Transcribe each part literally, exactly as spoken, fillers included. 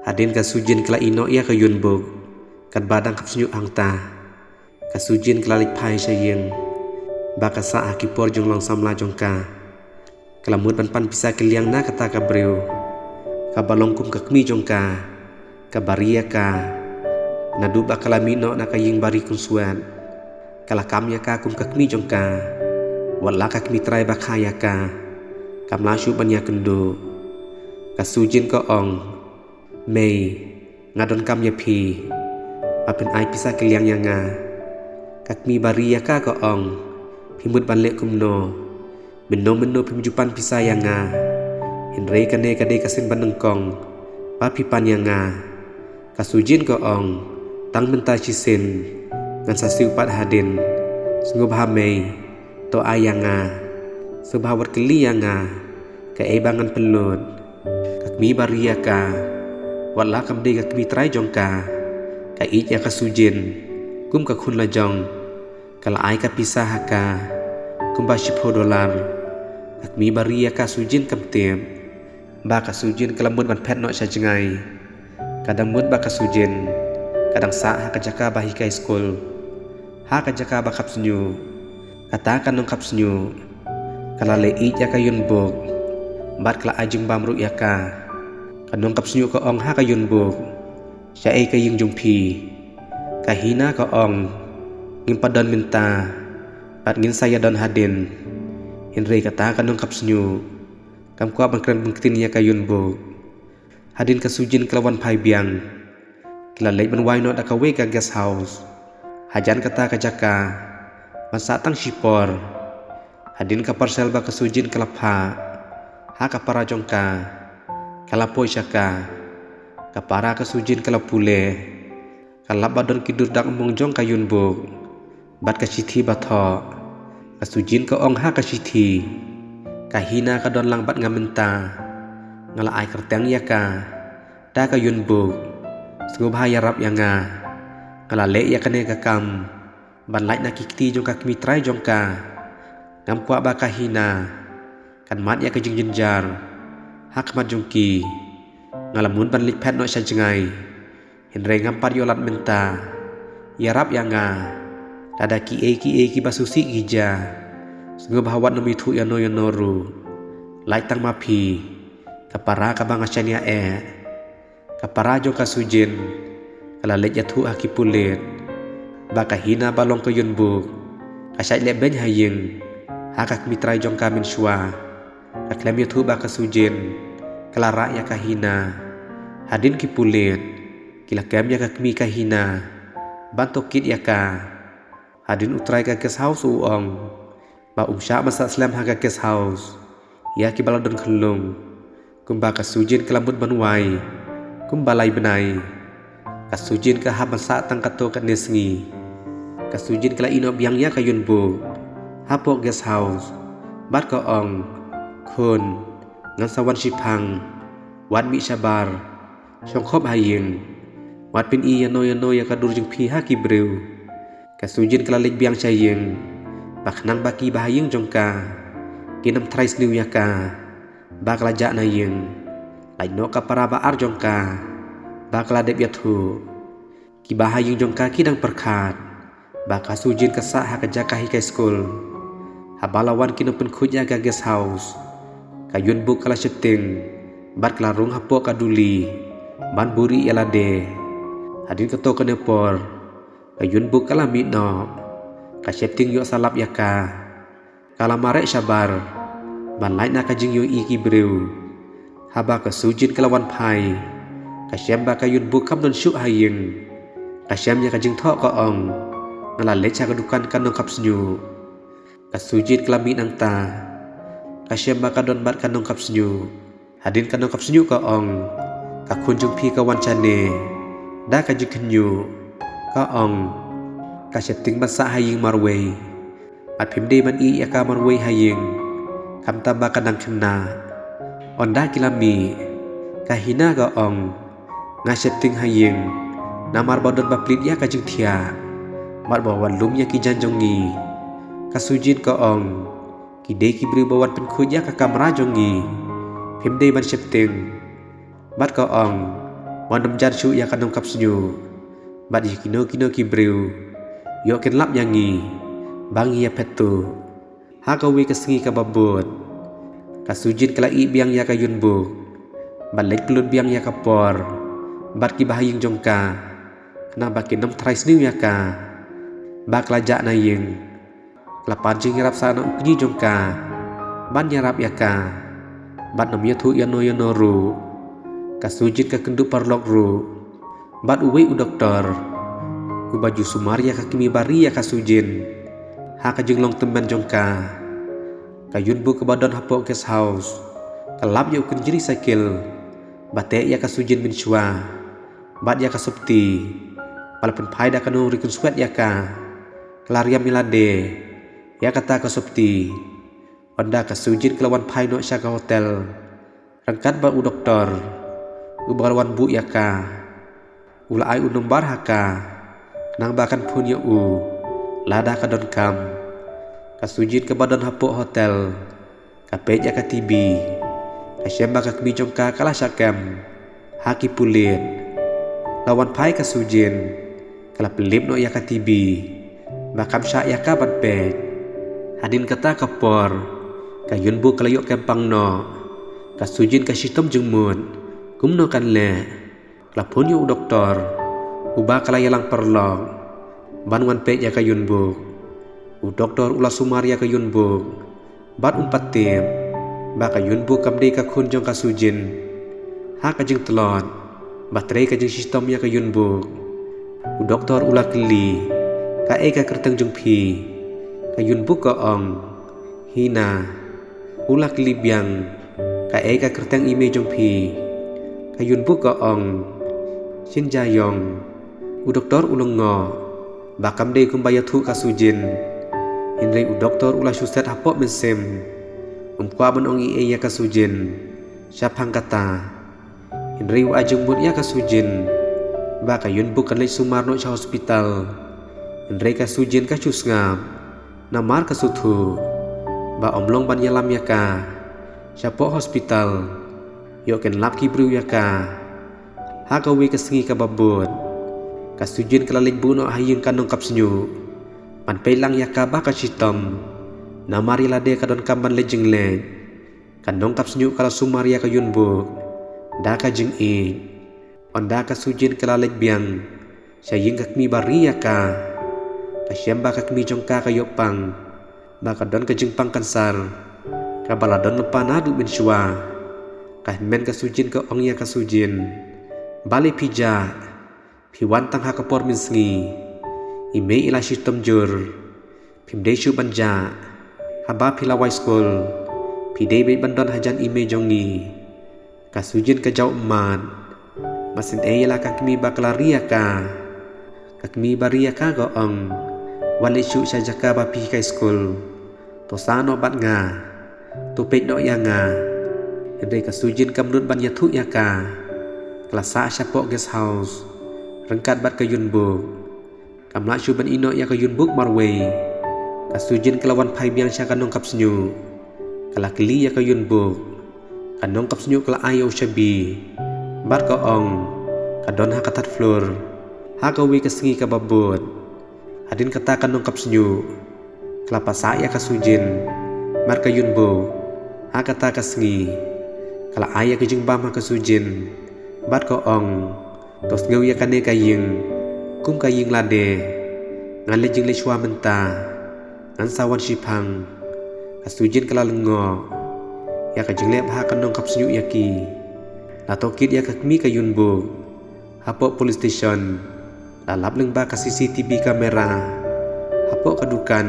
Hadien ka Sujin ka la ïeh noh ïa ka Yunbok, katba dang khapsniew hangta. Ka Sujin ka la leit phai sha ïing, ba ka sah ha ki por jong long samla jong ka. Ka la mut ban pan pisa kylliang na kata ka briew, kaba long kum ka kmie jong ka, kaba ri ïa ka. Naduh ba ka la mih noh na ka ïing ba ri khunswet, ka la kam ïa ka kum ka kmie jong ka. Wat la ka kmie trai ba kha ïa ka, kam lah shuh ban ïakynduh. Ka Sujin ka ong, Mei, nga donkam ïa phi, ba phin ai pisa kylliang ïa nga. Ka kmie ba ri ïa ka ka ong, phi mut ban leh kumno? Mynno mynno phim ju pan pisa ïa nga. Hynrei kane ka dei ka sien ba nyngkong ba phi pan ïa nga. Ka Sujin ka ong, tang mynta shisien ngan sa siew pat hadien. Sngewbha Mei, to ai ïa nga. Sngewbha wat kylli ïa nga kaei ba ngan pynlut. Ka kmie ba ri ïa ka, wat la kam dei ka kmie trai jong ka, ka ïeit ïa ka Sujin kum ka khun la jong. Ka la ai ka pisa ha ka kumba shiphew dollar. Ka kmie ba ri ïa ka Sujin kam tip ba ka Sujin ka la mut ban phet noh sha jngai. Ka dang mut ba ka Sujin ka dang sah ha ka jaka ba hikai skul, ha ka jaka ba khapsniew. Kata ka nongkhapsniew ka la leh ïeit ïa ka Yunbok, bad ka la ai jingbam ruh ïa ka. Ka nongkhapsniew ka ong ha ka Yunbok, shaei ka ïing jong phi? Ka Hina ka ong, ngim pat don mynta, bad ngin sa ïa don hadien. Hynrei kata ka nongkhapsniew kam kwah ban kren ban ktien ïa ka Yunbok. Hadien ka Sujin ka la wan phai biang. Ki la leit ban wai noh da kawei ka guest house. Hajan kata ka jaka, ban sah tang shipor. Hadien ka parcel ba ka Sujin ka la phah ha ka para jong ka, ka la poi sha ka. Ka para ka Sujin ka la pule. Ka lap ba don ki dur dak mong jong ka Yunbok bad ka shithi ba thoh. Ka Sujin ka ong ha ka shithi, ka Hina ka don lang bad nga mynta. Nga la ai kyrteng ïa ka da ka Yunbok. Sngewbha ïarap ïa nga. Nga la leh ïa kane ka kam ban lait na ki kti jong ka kmie trai jong ka. Ngam kwah ba ka Hina kan mad ïa ka jingjynjar ha khmat jong ki. Nga la mut ban leit phet noh sha jngai. Hynrei ngam pat ïoh lad mynta. Ïarap ïa nga. Lada kiei kiei kiba sngewsih ki jia, sngewbha wat nym ïathuh ïano ïano ruh. Lait tang ma phi. Ka para kaba nga shaniah eh, ka para jong ka Sujin, ka la leit ïathuh ha ki pulit ba ka Hina ba long ka Yunbok ka shait leh beiñ ha ïing ha ka kmie trai jong ka mynshuwa. Ka khlem ïathuh ba ka Sujin ka la rah ïa ka Hina. Hadien ki pulit ki la kem ïa ka kmie ka Hina ban tohkit ïa ka. Hadien u trai ka guest house u ong ba um shah ban sah slem ha ka guest house ïa kiba la don khyllung. Kumba ka Sujin ka la mut ban wai kumba lai bnai. Ka Sujin ka hap ban sah tang katto katne sngi. Ka Sujin ka la ïeh noh biang ïa ka Yunbok hapoh guest house bad ka ong, khun, ngan sa wan shiphang. Wat mih shabar. Shong khop ha ïing. Wat pyni ïano ïano ïa ka dur jong phi ha ki briew. Ka Sujin ka la leit biang sha ïing, ba khnang ba kiba ha ïing jong ka kin ym trai sniew ïa ka. Ba ka la jah na ïing, lait noh ka para ba ar jong ka ba ka la dep ïathuh. Kiba ha ïing jong ka ki dang pyrkhat ba ka Sujin ka sah ha ka jaka hikai skul. Haba la wan ki nongpynkhuid ïa ka guest house, ka Yunbok ka la sheptieng bad ka la rung hapoh ka duli ban buhrieh ïa lade. Hadien katto katne por, ka Yunbok ka la mih noh. Ka sheptieng ïoh salap ïa ka. Ka la mareh shabar ban lait na ka jingïohi ki briew. Haba ka Sujin ka la wan phai, ka shem ba ka Yunbok kam don shuh ha ïing. Ka shem ïa ka jingthoh ka ong, nga la leit sha ka dukan ka nongkhapsniew. Ka Sujin ka la mih nangta. Ka shem ba ka don bad ka nongkhapsniew. Hadien ka nongkhapsniew ka ong, ka khun jong phi ka wan shane da ka jingkhynñiuh. Ka ong, ka sheptieng ban sah ha ïing marwei. Bad phim dei ban ïeh ïa ka marwei ha ïing, khamtam ba ka dang khynnah. Ynda ki la mih, ka Hina ka ong, nga sheptieng ha ïing namar ba don ba plied ïa ka jingthiah. Bad ba wan lum ïa ki jaiñ jong ngi. Ka Sujin ka ong, ki dei ki briew ba wan pynkhuid ïa ka kamra jong ngi. Phim dei ban sheptieng. Bad ka ong, wat nym jan shuh ïa ka nongkap shñiuh bad ïa kino kino ki briew. Ïoh kin lap ïa ngi ba ngi ïaphet tuh. Ha kawei ka sngi kaba bud, ka Sujin ka la ïeh biang ïa ka Yunbuk bad leit pynlut biang ïa ka por bad kiba ha ïing jong ka, khnang ba kin nym tharai sniew ïa ka. Ba ka la jah na ïing, ka la pan jingïarap sa na u kñi jong ka ban ïarap ïa ka bad nym ïathuh ïano ïano ruh. Ka Sujin ka kynduh paralok ruh bad uwei u doktor uba ju sumar ïa ka kmie ba ri ïa ka Sujin ha ka jinglong tymmen jong ka. Ka Yunbuk kaba don hapoh guest house ka lap ïa u kynjri cycle ba teh ïa ka Sujin mynshuwa bad ïa ka sopti ba la pynphai da ka nongri kynswet ïa ka. Ka la riam ïa lade ïa kata ka sopti. Ynda ka Sujin ka la wan phai noh sha ka hotel ryngkat bad u doktor uba la wan buh ïa ka. U la ai u nombar ha ka khnang ba kan phone ïa u lada ka donkam. Ka Sujin kaba don hapoh hotel ka peit ïa ka TV. Ka shem ba ka kmie jong ka ka la shah kem ha ki pulit. La wan phai ka Sujin ka la pynlip noh ïa ka TV ba kam shah ïa ka ban peit. Hadien kata ka por ka Yunbuk ka la ïoh kem pang noh. Ka Sujin ka shitom jingmut kumno kan leh. Ka la phone ïa u doktor uba ka la ïalang paralok ban wan peit ïa ka Yunbuk. U doktor u la sumar ïa ka Yunbuk bad um pat tip ba ka Yunbuk kam dei ka khun jong ka Sujin. Ha ka jingtlot ba trei ka jingshitom ïa ka Yunbuk, u doktor u la kylli, "Kaei ka kyrteng jong phi?" Ka Yunbuk ka ong, "Hina." U la kylli biang, "Kaei ka kyrteng i mei jong phi?" Ka Yunbuk ka ong, "Shin Ja Yong." U doktor u lyngngoh ba kam dei kumba ïathuh ka Sujin. Hynrei u doktor u la shu set hapoh mynsiem, um kwah ban ong ei ei ïa ka Sujin shaphang kata. Hynrei u ai jingmut ïa ka Sujin ba ka Yunbuk kan leit sumar noh sha hospital. Hynrei ka Sujin ka shu sngap namar ka sngewthuh ba ym long ban ïalam ïa ka shapoh hospital. Ïoh kin lap ki briew ïa ka. Ha kawei ka sngi kaba bud, ka Sujin ka la leit buh noh ha ïing ka nongkap shñiuh ban peit lang ïa ka ba ka shitom. Namar ïa lade ka donkam ban leit jingleit, ka nongkap shñiuh ka la sumar ïa ka Yunbuk da ka jingïeit. Ynda ka Sujin ka la leit biang sha ïing ka kmie ba ri ïa ka, ka shem ba ka kmie jong ka ka ïoh pang ba ka don ka jingpang kansar kaba la don lypa naduh mynshuwa. Ka hynmen ka Sujin ka ong ïa ka Sujin, "Balei phi jah? Phi wan tang ha ka por mynsngi. I mei i la shitom jur. Phim dei shuh ban jah. Haba phi la wai skul, phi dei beit ban don hajan i mei jong ngi." Ka Sujin ka jaw ummat. Ba sngewsih ïa la ka kmie ba ka la ri ïa ka. Ka kmie ba ri ïa ka ka ong, "Wan leit shuh sha jaka ba phi hikai skul. To sah noh bad nga. To peit noh ïa nga." Hynrei ka Sujin kam nud ban ïathuh ïa ka. Ka la sah shapoh guest house ryngkat bad ka Yunbuk. Kam lah shuh ban ïeh noh ïa ka Yunbuk marwei. Ka Sujin ka la wan phai biang sha ka nongkap shñiuh. Ka la kylli ïa ka Yunbuk. Ka nongkap shñiuh ka la ai ïa u shabi bad ka ong, "Ka don ha ka third floor." Ha kawei ka sngi kaba bud, hadien kata ka nongkap shñiuh ka la pasah ïa ka Sujin bad ka Yunbuk. Ha kata ka sngi ka la ai ïa ka jingbam ha ka Sujin bad ka ong, "To sngew ïa kane ka ïing kum ka ïing lade. Ngan leit jingleit shuwa mynta. Ngan sa wan shiphang." Ka Sujin ka la lyngngoh ïa ka jingleh bha ka nongkap shñiuh ïa ki. La tohkit ïa ka kmie ka Yunbuk hapoh police station. La lap lyngba ka C C T V camera hapoh ka dukan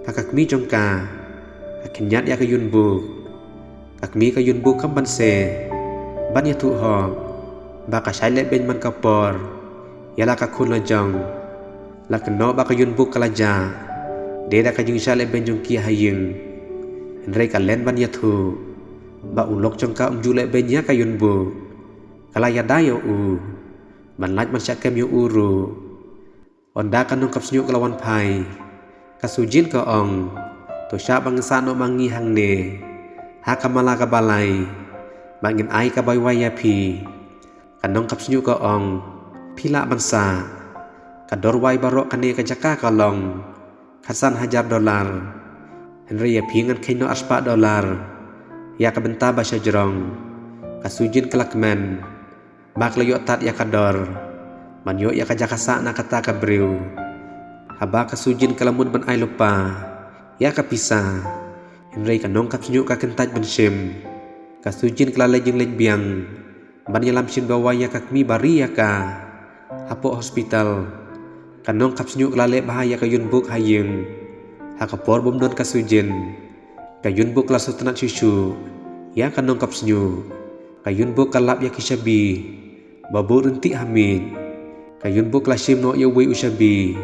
ba ka kmie jong ka ka khynñiat ïa ka Yunbuk. Ka kmie ka Yunbuk kam banse ban ïathuh hok ba ka shait lehbeiñ man ka por ïa la ka khun lajong. La kynnoh ba ka Yunbuk ka la jah dei da ka jingshah lehbeiñ jong ki ha ïing. Hynrei ka len ban ïathuh ba u lok jong ka um ju lehbeiñ ïa ka Yunbuk. Ka la ïada ïa u ban lait ban shah kem ïa u ruh. Ynda ka nongkap shñiuh ka la wan phai, ka Sujin ka ong, "To shah ban sah noh ma ngi hangne ha ka mala kaba lai. Ba ngin ai ka bai wai ïa phi. Ka nongkap sniuh ka ong, phi lah ban sah. Ka dor wai baroh kane ka jaka ka long khatsan hajar dollar. Hynrei ïa phi ngan kheiñ noh arspah dollar ïa ka bynta ba sha jrong. Ka Sujin ka la kmen ba ka la ïoh tad ïa ka dor ban ïoh ïa ka jaka sah na kata ka briew. Haba ka Sujin ka la mut ban ai lypa ïa ka pisa, hynrei ka nongkap sniuh ka kyntait ban shim. Ka Sujin ka la leit jingleit biang ban ïalam shin bawai ïa ka kmie ba ri ïa ka. Hapoh hospital, ka nongkap sniuh ka la leh bha ïa ka Yunbuk ha ïing. Ha ka por bym don ka Sujin, ka Yunbuk ka la sngewtynnat shuh shuh ïa ka nongkap sniuh. Ka Yunbuk ka lap ïa ki shabi ba buh ryntih ha miej. Ka Yunbuk ka la shim noh ïa uwei u shabi,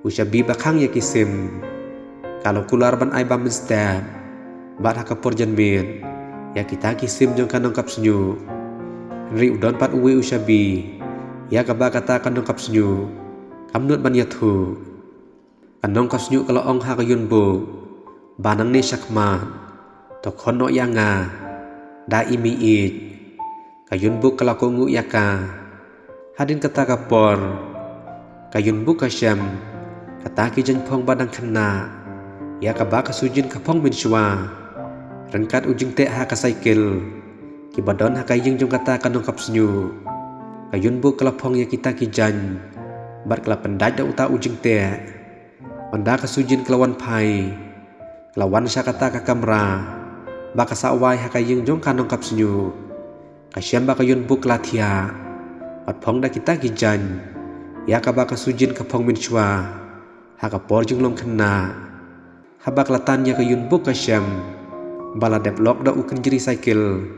u shabi ba khang ïa ki sim. Ka la kular ban ai bam mynstep bad ha ka por janmiet ïa kita ki sim jong ka nongkap sniuh. Hynrei u don pat uwei u shabi ïa kaba kata ka nongkap sniuh kam nud ban ïathuh. Ka nongkap sniuh ka la ong ha ka Yunbuk ba nangne shakhmat to khot noh ïa nga da i mei-ïeid. Ka Yunbuk ka la kohnguh ïa ka. Hadien kata ka por, ka Yunbuk ka shem kata ki jaiñphong ba dang khynnah ïa kaba ka Sujin ka phong mynshuwa. Ryngkat u jingteh ha ka cycle kiba don ha ka ïing jong kata ka nongkap sniuh, ka Yunbuk ka la phong ïa kita ki jaiñ bad ka la pyndait da uta u jingteh. Ynda ka Sujin ka la wan phai, ka la wan sha kata ka kamra ba ka sah wai ha ka ïing jong ka nongkap sniuh. Ka shem ba ka Yunbuk ka la thiah bad phong da kita ki jaiñ ïa kaba ka Sujin ka phong mynshuwa ha ka por jinglong khynnah. Haba ka la tan ïa ka Yunbuk ka shem ba la dep lok da u kynjri cycle,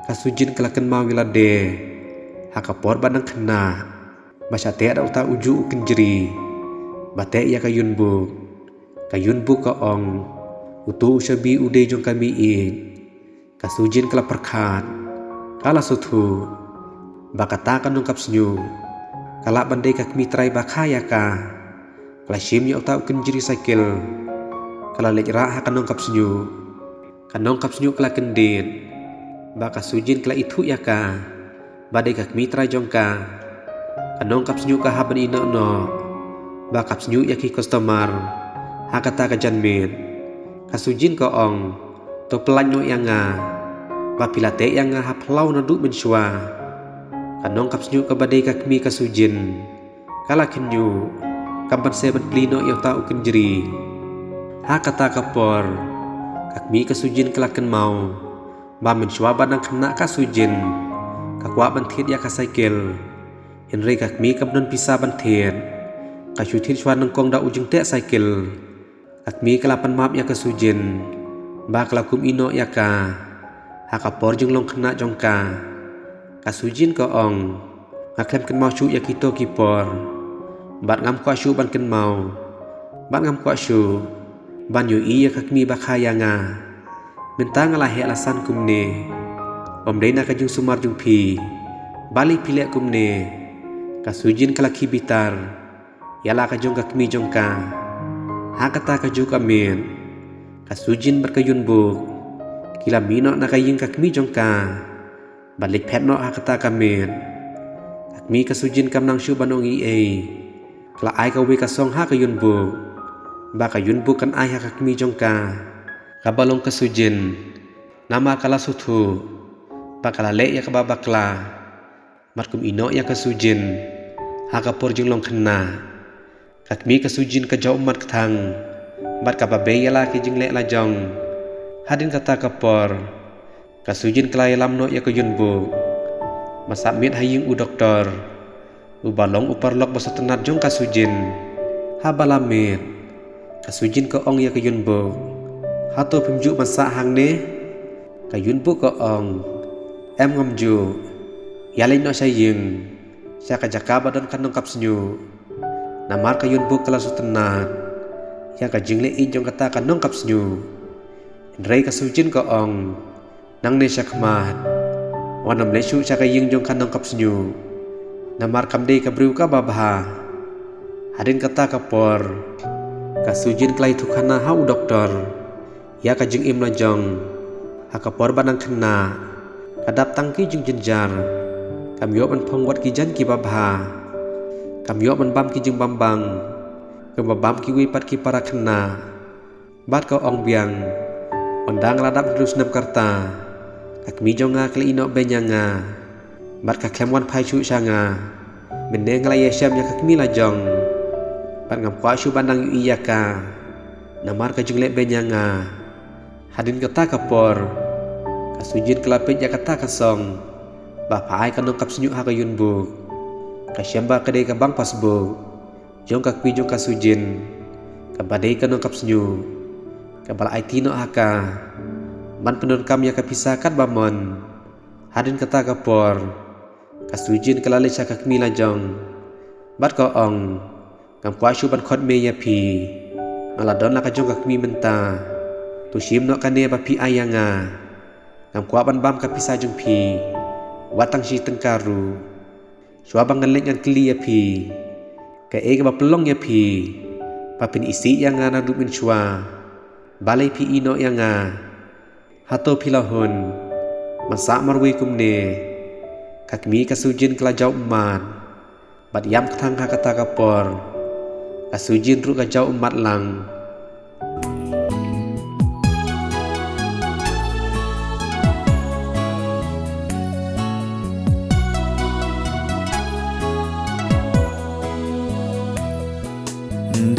ka Sujin ka la kynmaw ïa lade ha ka por ba dang khynnah ba sah teh da uta ujuh u kynjri ba teh ïa ka Yunbuk. Ka Yunbuk ka ong, utu u shabi u dei jong ka mei-ïeid. Ka Sujin ka la pyrkhat, ka la sngewthuh ba kata ka nongkap sniuh ka lah ban dei ka kmie trai ba kha ïa ka. Ka la shim ïa uta u kynjri cycle, ka la leit rah ha ka nongkap sniuh. Ka nongkap sniuh ka la kyndit ba ka Sujin ka la ithuh ïa ka ba dei ka kmie trai jong ka. Ka nongkap sniuh ka hap ban ïeh noh noh ba kap sniuh ïa ki customer ha kata ka janmiet. Ka Sujin ka ong, to pyllait noh ïa nga ba phi la teh ïa nga ha phyllaw naduh mynshuwa. Ka nongkap sniuh kaba dei ka kmie ka Sujin ka la khynñiuh kam ban sngewbha ban plie noh ïa uta u kynjri. Ha kata ka por ka kmie ka Sujin ka la kynmaw ba mynshuwa ba dang khynnah ka Sujin ka kwah ban thied ïa ka cycle. Hynrei ka kmie kam don pisa ban thied. Ka shu thied shuwa nyngkong da u jingteh cycle. Ka kmie ka la pan map ïa ka Sujin ba ka la kum ïeh noh ïa ka ha ka por jinglong khynnah jong ka. Ka Sujin ka ong, nga khlem kynmaw shuh ïa kito ki por bad ngam kwah shuh ban kynmaw bad ngam kwah shuh ban ïohi ïa ka kmie ba kha ïa nga. Mynta nga la heh la san kumne, ym dei na ka jingsumar jong phi ba lei phi leh kumne. Ka Sujin ka la khie bitar ïa la ka jong ka kmie jong ka. Ha kata ka juk ka miet ka Sujin bad ka Yunbuk ki la mih noh na ka ïing ka kmie jong ka bad leit phet noh ha kata ka miet. Ka kmie ka Sujin kam nang shuh ban ong ei ei. Ka la ai kawei ka song ha ka Yunbuk ba ka Yunbuk kan ai ha ka kmie jong ka kaba long ka Sujin. Namar ka la sngewthuh ba ka la leh ïa kaba bakla bad kum ïeh noh ïa ka Sujin ha ka por jinglong khynnah. Ka kmie ka Sujin ka jaw ummat kthang bad kaba bei ïa la ki jingleh la jong. Hadien kata ka por ka Sujin ka la ïalam noh ïa ka Yunbuk ba sah miet ha ïing u doktor uba long u paralok ba sngewtynnat jong ka Sujin. Haba la miet ka Sujin ka ong ïa ka Yunbuk, hato phim ju ban sah hangne? Ka Yunbuk ka ong, em ngam ju. Ïa leit noh sha ïing, sha ka jaka ba don ka nongkap sniuh. Namar ka Yunbuk ka la sngewtynnat ïa ka jingleh ïeit jong kata ka nongkap sniuh. Hynrei ka Sujin ka ong, nangne shakhmat wat nym leit shuh sha ka ïing jong ka nongkap sniuh. Namar kam dei ka briew kaba bha. Hadien kata ka por ka Sujin ka la ïathuh khana ha u doktor ïa ka jingim la jong. Ha ka por ba dang khynnah Ka dap tang ki jingjynjar. Kam ïoh ban phong wat ki jaiñ kiba bha. Kam ïoh ban bam ki jingbam bang. Kumba bam kiwei pat ki para khynnah. Bad ka ong biang, ynda nga la dap hynriew snem ka rta, ka kmie jong nga ka la ïeh noh beiñ ïa nga. Bad ka khlem wan phai shuh sha nga. Mynne nga la ïashem ïa ka kmie lajong. Bad ngam kwah shuh ban dang ïohi ïa ka. Namar ka jingleh beiñ ïa nga. Hadien kata ka por, ka Sujin ka la peit ïa kata ka song ba pha ai ka nongkap shñiuh ha ka ïungbuk. Ka shem ba ka dei ka bank passbook jong ka kmie jong ka Sujin, kaba dei ka nongkap shñiuh, kaba la aiti noh ha ka ban pyndonkam ïa ka pisa katba mon. Hadien kata ka por, ka Sujin ka la leit sha ka kmie lajong. Bad ka ong, ngam kwah shuh ban khot mei ïa phi. Nga la don la ka jong ka kmie mynta. To shim noh kane ba phi ai ïa nga. Ngam kwah ban bam ka pisa jong phi wat tang shi tyngka ruh. Shuwa ba ngan leit ngan kylli ïa phi, kaei kaba pynlong ïa phi ba phin isih ïa nga naduh mynshuwa? Balei phi ïeh noh ïa nga? Hato phi la hun ban sah marwei kumne? Ka kmie ka Sujin ka la jaw ummat. Bad ïam kthang ha kata ka por, ka Sujin ruh ka jaw ummat lang.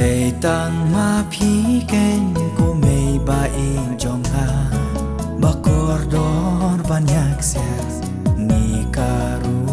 Dei tang ma phi keiñ ko mei ba ïeit jong nga, ba kordor ban ïa ksiar. Ngi ka ruh